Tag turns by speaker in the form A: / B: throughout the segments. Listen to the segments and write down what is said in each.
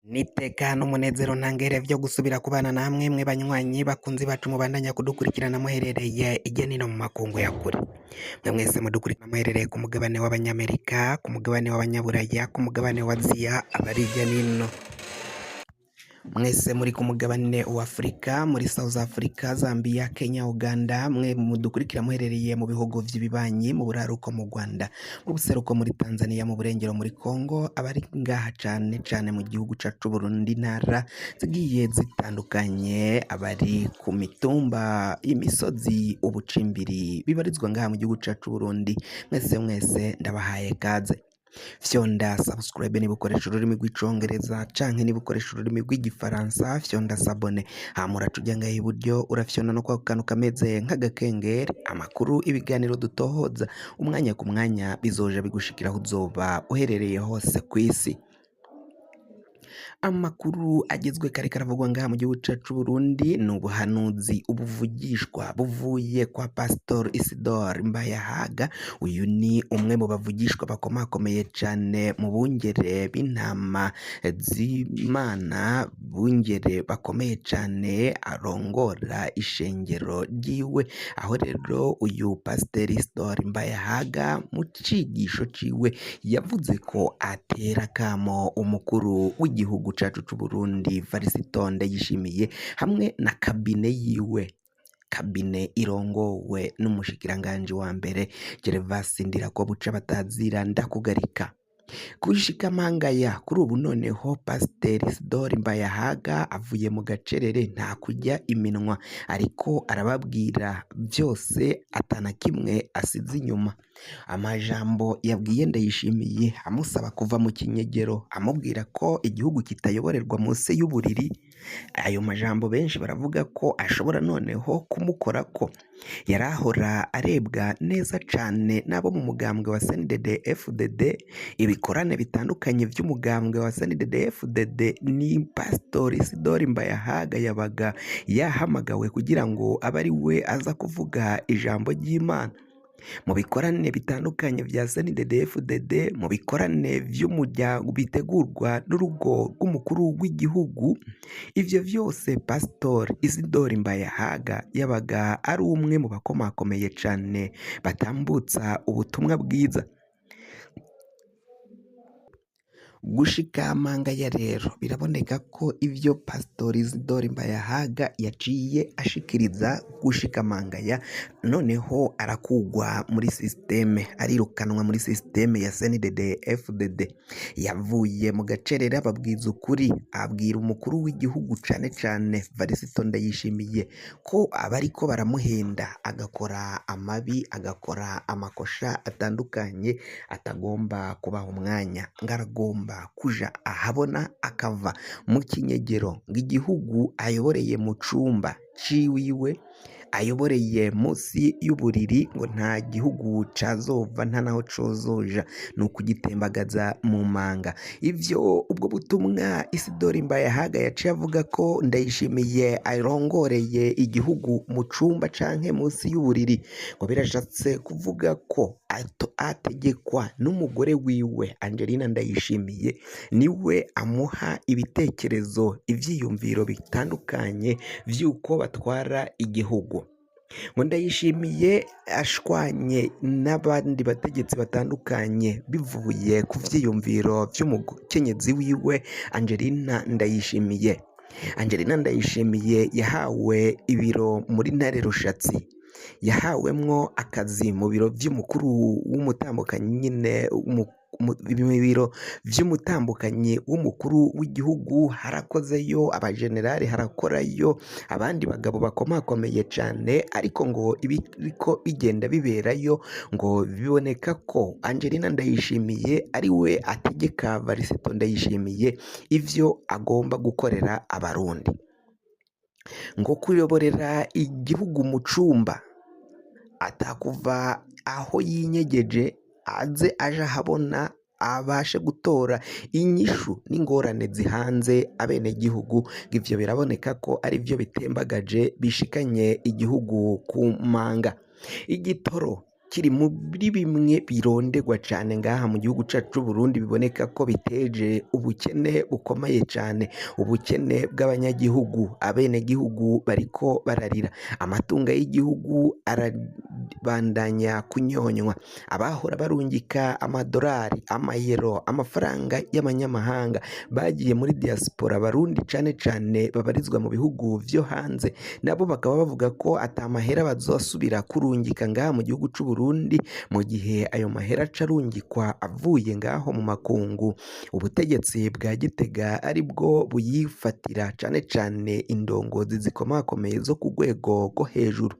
A: N'iteka n'umunezero ntangere vyo gusubira kubana namwe mwe banywanyi bakunzi bacu mubandanya kudukurikirana muherereye irya nino mu makungu ya kure. Mwe mwese mudukurikirana muherereye ku mugabane w'abanyamerika, ku mugabane w'abanyaburaya, ku mugabane wa Aziya, abari irya nino. Mwese muri ku mugabane wa Afurika, muri South Africa, Zambia, Kenya, Uganda, mwe mudukurikira muherereye mu bihugu vy'ibibanyi, mu buraruko mu Rwanda, mu buseruko muri Tanzania, mu burengero muri Congo, abari ngaha cane cane mu gihugu cacu Burundi, intara zigiye zitandukanye, abari ku mitumba, imisozi, ubucimbiri bibarizwa ngaha mu gihugu cacu Burundi, mwese mwese ndabahaye kaze. Fyonda subscribe niba ukoresha ururimi rw'icongereza canke niba ukoresha ururimi rw'igifaransa, fyonda s'abonner. Hama uraca uja ngaha iburyo, urafyonda no kwako kantu kameze nk'agakengeri. Amakuru, ibiganiro dutohoza umwanya ku mwanya bizoja bigushikira aho uzoba uherereye hose kw'isi. Amakuru agezwe kare karavugwa ngaha mu gihugu cacu Burundi ni ubuhanuzi, ubuvugishwa buvuye kwa Pastor Isidore Mbayahaga. Uyu ni umwe mu bavugishwa bakomakomeye cane mu bungere b'intama z'Imana, bungere bakomeye cane, arongora ishengero ryiwe. Aho rero uyu Pastor Isidore Mbayahaga mu cigisho ciwe yavuze ko atera akamo umukuru w'igihugu cacu c'Uburundi Varisito Ndayishimiye hamwe na kabine yiwe, kabine irongowe n'umushikiranganji wa mbere Gervas Ndirakobuca batazira ndakugarika. Gushika mangaya kuri ubu noneho Pasiteri Isidore Mbayahaga avuye mu gacerere, nta kurya iminwa, ariko arababwira vyose atana kimwe asize inyuma. Amajambo yabwiye Ndayishimiye amusaba kuva mu kinyegero, amubwira ko igihugu kitayoborerwa munsi y'uburiri, ayo majambo benshi baravuga ko ashobora noneho kumukorako. Yarahora arebwa neza cane n'abo mu mugambwe wa CNDD FDD, ibikorane bitandukanye vy'umugambwe wa CNDD FDD ni Pastor Isidore Mbayahaga yabaga yahamagawe kugira ngo abe ari we aza kuvuga ijambo ry'Imana. Mu bikorane bitandukanye vya CNDD FDD, mu bikorane vy'umuryango bitegurwa n'urugo rw'umukuru w'igihugu, ivyo vyose Pastor Isidore Mbayahaga yabaga ari umwe mu bakomakomeye cane batambutsa ubutumwa bwiza. Gushika mangaya rero biraboneka ko ivyo Pastor Isidore Mbayahaga yaciye ashikiriza gushika mangaya noneho arakugwa muri systeme, arirukanwa muri systeme ya CNDD FDD. Yavuye mu gacerere ababwiza ukuri, abwira umukuru w'igihugu cane cane Varisito Ndayishimiye ko abariko baramuhenda agakora amabi, agakora amakosha atandukanye atagomba kubaha umwanya, ngo aragomba kuja ahabona akava mu kinyegero, ngo igihugu ayoboreye mu cumba ciwiwe, ayoboreye musi y'uburiri, ngo nta gihugu cazova nta naho cozoja, ni ukugitembagaza mu manga. Ivyo ubwo butumwa Isidore Mbayahaga yaciye avuga ko Ndayishimiye arongoreye igihugu mu cumba canke musi y'uburiri, ngo birashatse kuvuga ko ategekwa n'umugore wiwe Angelina Ndayishimiye, niwe amuha ibitekerezo, ivyiyumviro bitandukanye vy'uko batwara igihugu. Ngo Ndayishimiye ashwanye n'abandi bategetsi batandukanye bivuye ku vyiyumviro vy'umukenyezi wiwe Angelina Ndayishimiye. Angelina Ndayishimiye yahawe ibiro muri Ntare Rushatsi, yahawemwo akazi mu biro vy'umukuru w'umutambukanyi nyene, mu biro vy'umutambukanyi w'umukuru w'igihugu, harakozeyo abajenerali, harakorayo abandi bagabo bakomakomeye cane, ariko ngo ibiriko bigenda biberayo ngo biboneka ko Angelina Ndayishimiye ari we ategeka Varisito Ndayishimiye ivyo agomba gukorera abarundi. Ngo kuyoborera igihugu mu cumba atakuva aho yinyegeje aze aje ahabona abashe gutora inyishu n'ingorane zihanze abenegihugu, ivyo biraboneka ko ari vyo bitembagaje bishikanye igihugu ku manga. Igitoro Kiri muri bimwe birondegwa cane ngaha mu gihugu cacu c'Uburundi, biboneka ko biteje ubukene bukomeye cane, ubukene bw'abanyagihugu, abenegihugu bariko bararira, amatungo y'igihugu arabandanya kunyonywa, abahora barungika amadorari, amayero, amafaranga y'amanyamahanga bagiye muri diaspora, abarundi cane cane babarizwa mu bihugu vyo hanze, nabo bakaba bavuga ko ata mahera bazosubira kurungika ngaha mu gihugu c'Uburundi mu gihe ayo mahera aca arungikwa avuye ngaho mu makungu. Ubutegetsi bwa Gitega aribwo buyifatira, cane cane indongozi zikomakomeye zo ku rwego rwo hejuru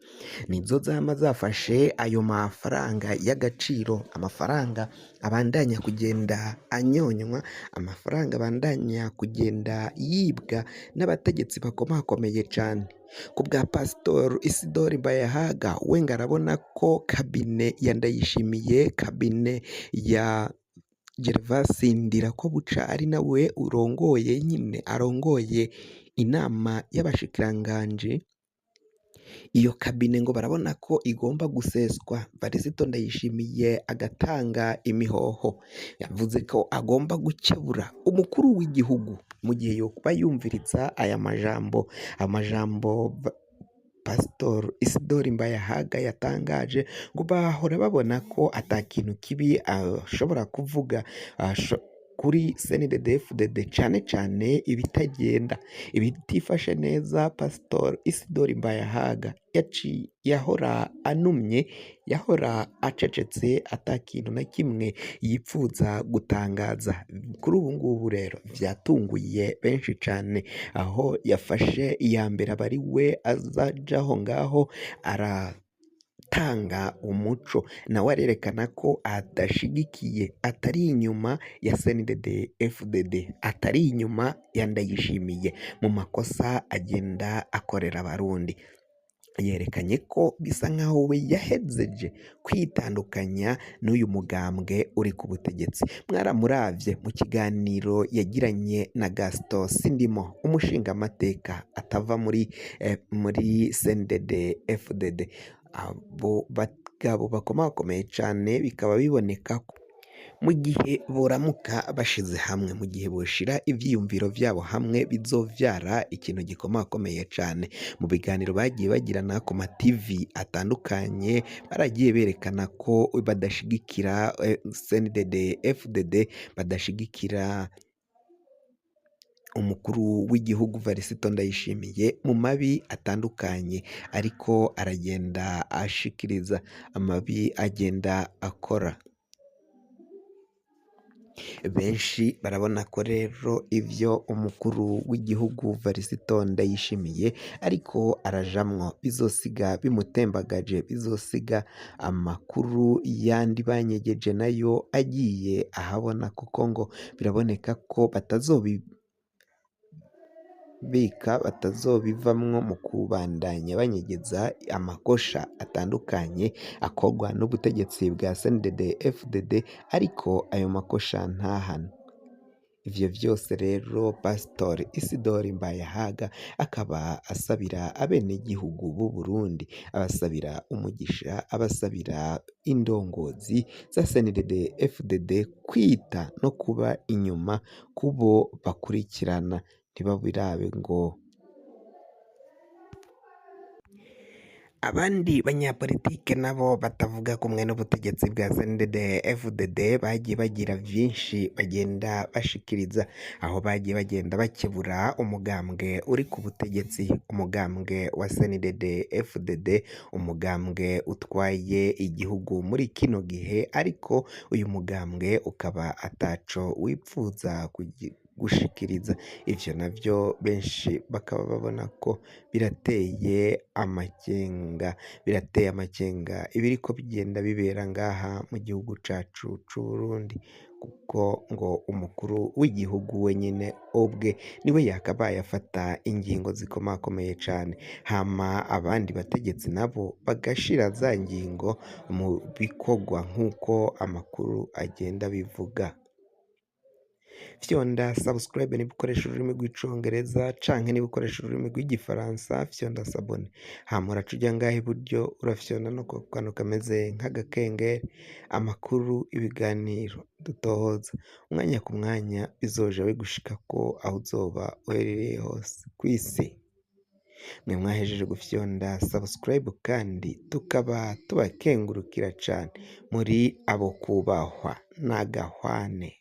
A: nizo zama zafashe ayo mafaranga y'agaciro, amafaranga abandanya kugenda anyonywa, amafaranga abandanya kugenda yibwa n'abategetsi bakomakomeye cane. Ku bwa Pasitori Isidore Mbayahaga, we ngo arabona ko kabine ya Ndayishimiye, kabine ya Gervas Ndirakobuca ari nawe urongoye nyine arongoye inama y'abashikiranganji, iyo kabine ngo barabona ko igomba guseswa, Varisito Ndayishimiye agatanga imihoho. Yavuze ko agomba gukebura umukuru w'igihugu mu gihe yokuba yumviriza aya majambo, amajambo Pasitori Isidore Mbayahaga yatangaje, ngo bahora babona ko ata kintu kibi ashobora kuvuga kuri CNDD-FDD, cane cane ibitagenda, ibitifashe neza. Pasitori Isidore Mbayahaga yahora anumye, yahora acecetse, ata kintu na kimwe yipfuza gutangaza. Kuri ubu ngubu rero vyatunguye benshi cane, aho yafashe iya mbere aba ari we azajaho ngaho aratanga umuco, nawe arerekana ko adashigikiye, atari inyuma ya CNDD FDD, atari inyuma ya Ndayishimiye mu makosa agenda akorera abarundi. Yerekanye ko bisa nkaho we yahejeje kwitandukanya n'uyu mugambwe uri ku butegetsi. Mwaramuravye mu kiganiro yagiranye na Gaston Sindimo, umushingamateka atava muri CNDD FDD. Abo bagabo bakomakomeye cane, bikaba biboneka ko mu gihe boramuka bashize hamwe, mu gihe boshira ivyiyumviro vyabo hamwe, bizovyara ikintu gikomakomeye cane. Mu biganiro bagiye bagirana ku ma TV atandukanye, baragiye berekana ko badashigikira CNDD FDD, badashigikira umukuru w'igihugu Varisito Ndayishimiye mu mabi atandukanye ariko aragenda ashikiriza, amabi agenda akora. Benshi barabona ko rero ivyo umukuru w'igihugu Varisito Ndayishimiye ariko arajamwo bizosiga bimutembagaje, bizosiga amakuru yandi banyegeje nayo agiye ahabona, kuko ngo biraboneka ko batazobibika, batazobivamwo mu kubandanya banyegeza amakosha atandukanye akorwa n'ubutegetsi bwa CNDD FDD, ariko ayo makosha ntahana. Ivyo vyose rero Pasitori Isidore Mbayahaga akaba asabira abenegihugu b'u Burundi, abasabira umugisha, abasabira indongozi za CNDD FDD kwita no kuba inyuma kubo bakurikirana, ntibabirabe ngo abandi banyapolitike nabo batavuga kumwe n'ubutegetsi bwa CNDD FDD bagiye bagira vyinshi bagenda bashikiriza, aho bagiye bagenda bakebura umugambwe uri ku butegetsi, umugambwe wa CNDD FDD, umugambwe utwaye igihugu muri kino gihe, ariko uyu mugambwe ukaba ataco wipfuza gushikiriza. Ivyo navyo benshi bakaba babona ko birateye amakenga, birateye amakenga ibiriko bigenda bibera ngaha mu gihugu cacu c'Uburundi, kuko ngo umukuru w'igihugu wenyene ubwe niwe yakabaye afata ingingo zikomakomeye cane, hama abandi bategetsi nabo bagashira za ngingo mu bikorwa nk'uko amakuru agenda abivuga. Fyonda subscribe niba ukoresha ururimi rw'icongereza canke niba ukoresha ururimi rw'igifaransa, fyonda s'abonner. Hama uraca uja ngaha iburyo, urafyonda no ku kantu kameze nk'agakengeri. Amakuru, ibiganiro dutohoza umwanya ku mwanya bizoja bigushikako aho uzoba uherereye hose kw'isi. Mwe mwahejeje gufyonda subscribe kandi tukaba tubakengurukira cane, muri abo kubahwa n'agahwane.